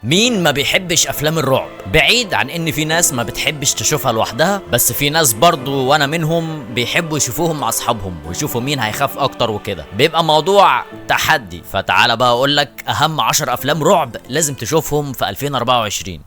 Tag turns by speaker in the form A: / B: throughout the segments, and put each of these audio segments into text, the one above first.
A: مين ما بيحبش افلام الرعب؟ بعيد عن ان في ناس ما بتحبش تشوفها لوحدها، بس في ناس برضو وانا منهم بيحبوا يشوفوهم مع اصحابهم ويشوفوا مين هيخاف اكتر وكده، بيبقى موضوع تحدي. فتعالى بقى اقولك اهم 10 افلام رعب لازم تشوفهم في 2024.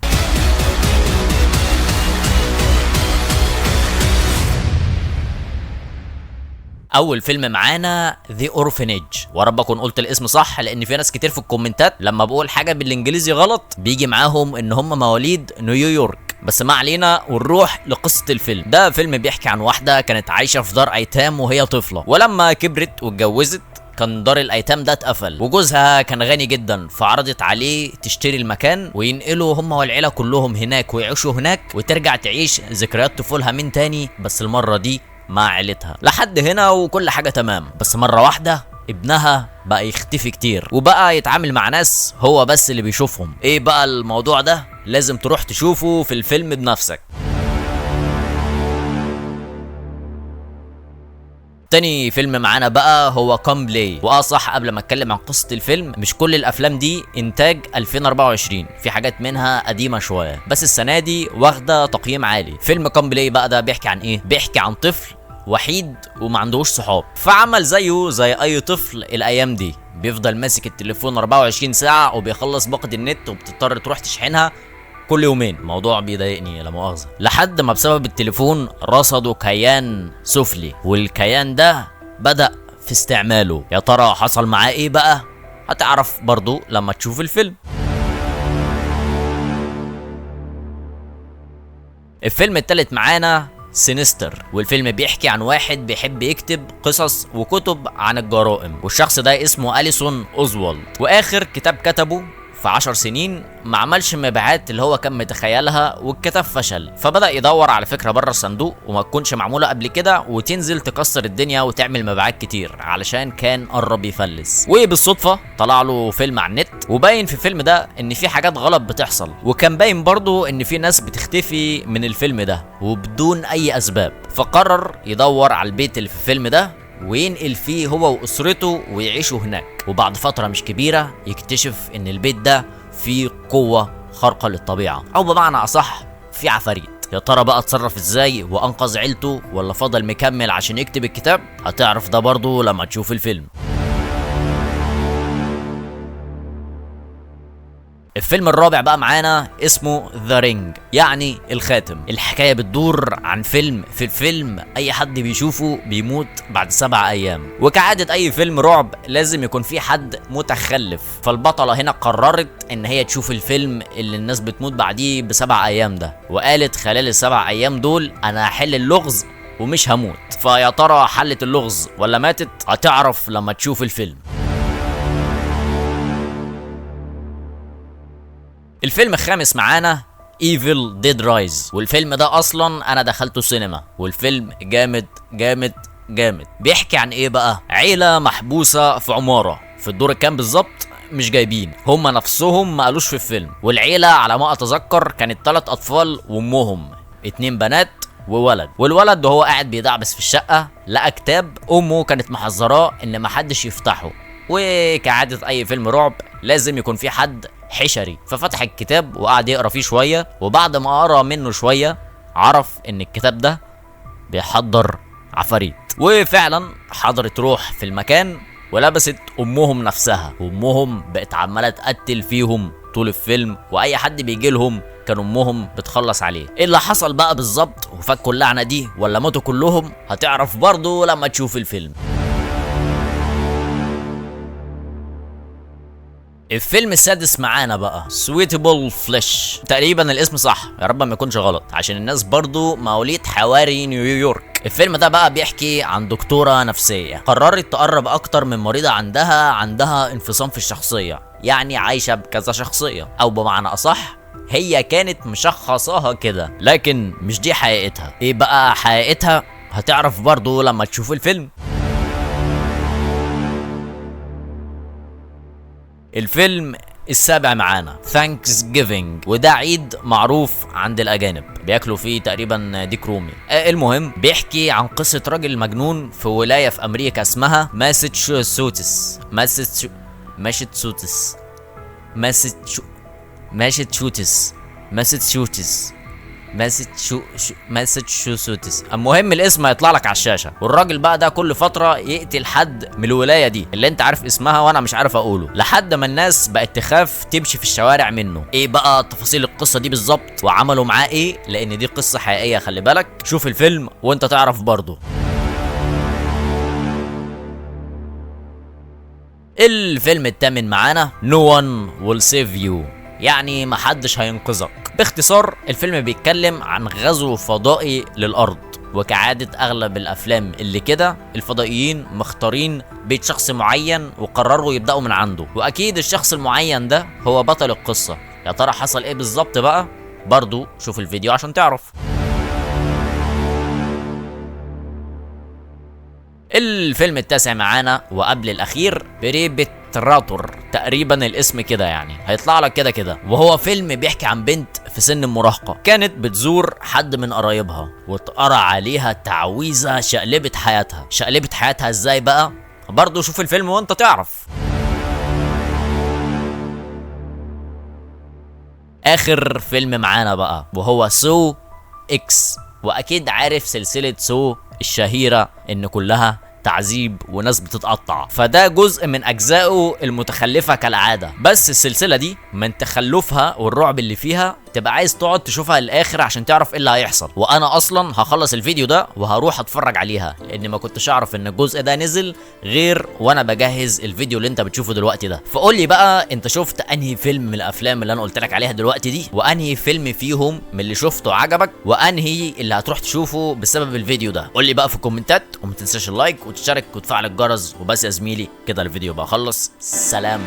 A: اول فيلم معانا The Orphanage، ورب اكون قلت الاسم صح لان في ناس كتير في الكومنتات لما بقول حاجة بالانجليزي غلط بيجي معاهم ان هم مواليد نيويورك. بس ما علينا ونروح لقصة الفيلم. ده فيلم بيحكي عن واحدة كانت عايشه في دار ايتام وهي طفله، ولما كبرت واتجوزت كان دار الايتام ده اتقفل، وجوزها كان غني جدا فعرضت عليه تشتري المكان وينقلوا هم والعيلة كلهم هناك ويعيشوا هناك وترجع تعيش ذكريات طفولها من تاني، بس المرة دي مع عيلتها. لحد هنا وكل حاجة تمام، بس مرة واحدة ابنها بقى يختفي كتير وبقى يتعامل مع ناس هو بس اللي بيشوفهم. ايه بقى الموضوع ده؟ لازم تروح تشوفه في الفيلم بنفسك. تاني فيلم معانا بقى هو Come Play. واه صح، قبل ما اتكلم عن قصة الفيلم، مش كل الافلام دي انتاج 2024، في حاجات منها قديمة شوية، بس السنة دي واخدة تقييم عالي. فيلم Come Play بقى ده بيحكي عن ايه؟ بيحكي عن طفل وحيد وما عندهوش صحاب، فعمل زيه زي اي طفل الايام دي، بيفضل ماسك التليفون 24 ساعة وبيخلص باقة النت وبتضطر تروح تشحنها كل يومين. الموضوع بيضايقني لا مؤاخذة. لحد ما بسبب التليفون رصدوا كيان سفلي، والكيان ده بدأ في استعماله. يا ترى حصل معاه ايه بقى؟ هتعرف برضو لما تشوف الفيلم. الفيلم التالت معانا Sinister، والفيلم بيحكي عن واحد بيحب يكتب قصص وكتب عن الجرائم، والشخص ده اسمه أليسون أوزوالد، واخر كتاب كتبه في 10 سنين ما عملش مبيعات اللي هو كان متخيلها والكتاب فشل، فبدأ يدور على فكرة بره الصندوق وما تكونش معمولة قبل كده وتنزل تكسر الدنيا وتعمل مبيعات كتير، علشان كان قرب يفلس. وبالصدفة طلع له فيلم على النت، وباين في الفيلم ده ان في حاجات غلط بتحصل، وكان باين برضو ان في ناس بتختفي من الفيلم ده وبدون اي اسباب، فقرر يدور على البيت اللي في الفيلم ده وينقل فيه هو وأسرته ويعيشوا هناك. وبعد فترة مش كبيرة يكتشف إن البيت ده فيه قوة خارقة للطبيعة، أو بمعنى أصح فيه عفاريت. يا ترى بقى اتصرف إزاي وأنقذ عيلته ولا فضل مكمل عشان يكتب الكتاب؟ هتعرف ده برضه لما تشوف الفيلم. الفيلم الرابع بقى معانا اسمه The Ring، يعني الخاتم. الحكاية بتدور عن فيلم، في الفيلم اي حد بيشوفه بيموت بعد 7 ايام، وكعادة اي فيلم رعب لازم يكون في حد متخلف، فالبطلة هنا قررت ان هي تشوف الفيلم اللي الناس بتموت بعديه ب7 ايام ده، وقالت خلال ال7 ايام دول انا هحل اللغز ومش هموت. فيا ترى حلت اللغز ولا ماتت؟ هتعرف لما تشوف الفيلم. الفيلم الخامس معانا Evil Dead Rise، والفيلم ده اصلا انا دخلته سينما، والفيلم جامد جامد جامد. بيحكي عن ايه بقى؟ عيلة محبوسة في عمارة، في الدور الكام بالظبط مش جايبين، هما نفسهم ما قالوش في الفيلم. والعيلة على ما اتذكر كانت 3 اطفال وامهم، 2 بنات وولد. والولد وهو قاعد بيدعبس في الشقة لقى كتاب امه كانت محذراه ان محدش يفتحه، وكعادة اي فيلم رعب لازم يكون في حد حشري، ففتح الكتاب وقعد يقرا فيه شوية، وبعد ما قرا منه شوية عرف ان الكتاب ده بيحضر عفاريت، وفعلا حضرت روح في المكان ولبست امهم نفسها، وامهم بقت عماله تقتل فيهم طول الفيلم، واي حد بيجي لهم كان امهم بتخلص عليه. ايه اللي حصل بقى بالظبط وفكوا اللعنة دي ولا ماتوا كلهم؟ هتعرف برضه لما تشوف الفيلم. الفيلم السادس معانا بقى Suitable Flesh، تقريبا الاسم صح يا رب ما يكونش غلط عشان الناس برضو مواليد حواري نيويورك. الفيلم ده بقى بيحكي عن دكتورة نفسية قررت تقرب اكتر من مريضة عندها انفصام في الشخصية، يعني عايشة بكذا شخصية، او بمعنى اصح هي كانت مشخصاها كده، لكن مش دي حقيقتها. ايه بقى حقيقتها؟ هتعرف برضو لما تشوف الفيلم. الفيلم السابع معانا Thanksgiving، وده عيد معروف عند الأجانب بياكلوا فيه تقريبا ديك رومي. المهم بيحكي عن قصة راجل مجنون في ولاية في أمريكا اسمها ماساتشوستس. ماساتشوستس ماشتشوتس ماساتشوتس ماساتشوستس. المهم الاسم هيطلع لك على الشاشة. والراجل بقى ده كل فترة يقتل حد من الولاية دي اللي انت عارف اسمها وانا مش عارف اقوله، لحد ما الناس بقت تخاف تمشي في الشوارع منه. ايه بقى تفاصيل القصة دي بالظبط وعملوا معاه ايه؟ لان دي قصة حقيقية، خلي بالك. شوف الفيلم وانت تعرف برضه. الفيلم الثامن معانا No one will save you، يعني محدش هينقذك. باختصار الفيلم بيتكلم عن غزو فضائي للأرض، وكعادة أغلب الأفلام اللي كده الفضائيين مختارين بيت شخص معين وقرروا يبدأوا من عنده، وأكيد الشخص المعين ده هو بطل القصة. يا ترى حصل إيه بالظبط بقى؟ برضو شوف الفيديو عشان تعرف. الفيلم التاسع معانا وقبل الأخير Perpetrator، تقريبا الاسم كده يعني هيطلع لك كده كده. وهو فيلم بيحكي عن بنت في سن المراهقة كانت بتزور حد من قرايبها واتقرا عليها تعويذة شقلبت حياتها. شقلبت حياتها ازاي بقى؟ برضو شوف الفيلم وانت تعرف. اخر فيلم معانا بقى وهو Saw X، واكيد عارف سلسلة Saw الشهيرة ان كلها تعذيب وناس بتتقطع، فده جزء من اجزائه المتخلفة كالعادة. بس السلسلة دي من تخلفها والرعب اللي فيها تبقى عايز تقعد تشوفها للاخر عشان تعرف ايه اللي هيحصل. وانا اصلا هخلص الفيديو ده وهروح اتفرج عليها، لان ما كنتش اعرف ان الجزء ده نزل غير وانا بجهز الفيديو اللي انت بتشوفه دلوقتي ده. فقول لي بقى انت شفت انهي فيلم من الافلام اللي انا قلت لك عليها دلوقتي دي، وانهي فيلم فيهم من اللي شفته عجبك، وانهي اللي هتروح تشوفه بسبب الفيديو ده. قول لي بقى في الكومنتات، وما تنساش ال like وتشترك وتفعل الجرس. وبس يا زميلي كده الفيديو بقى خلص. سلام.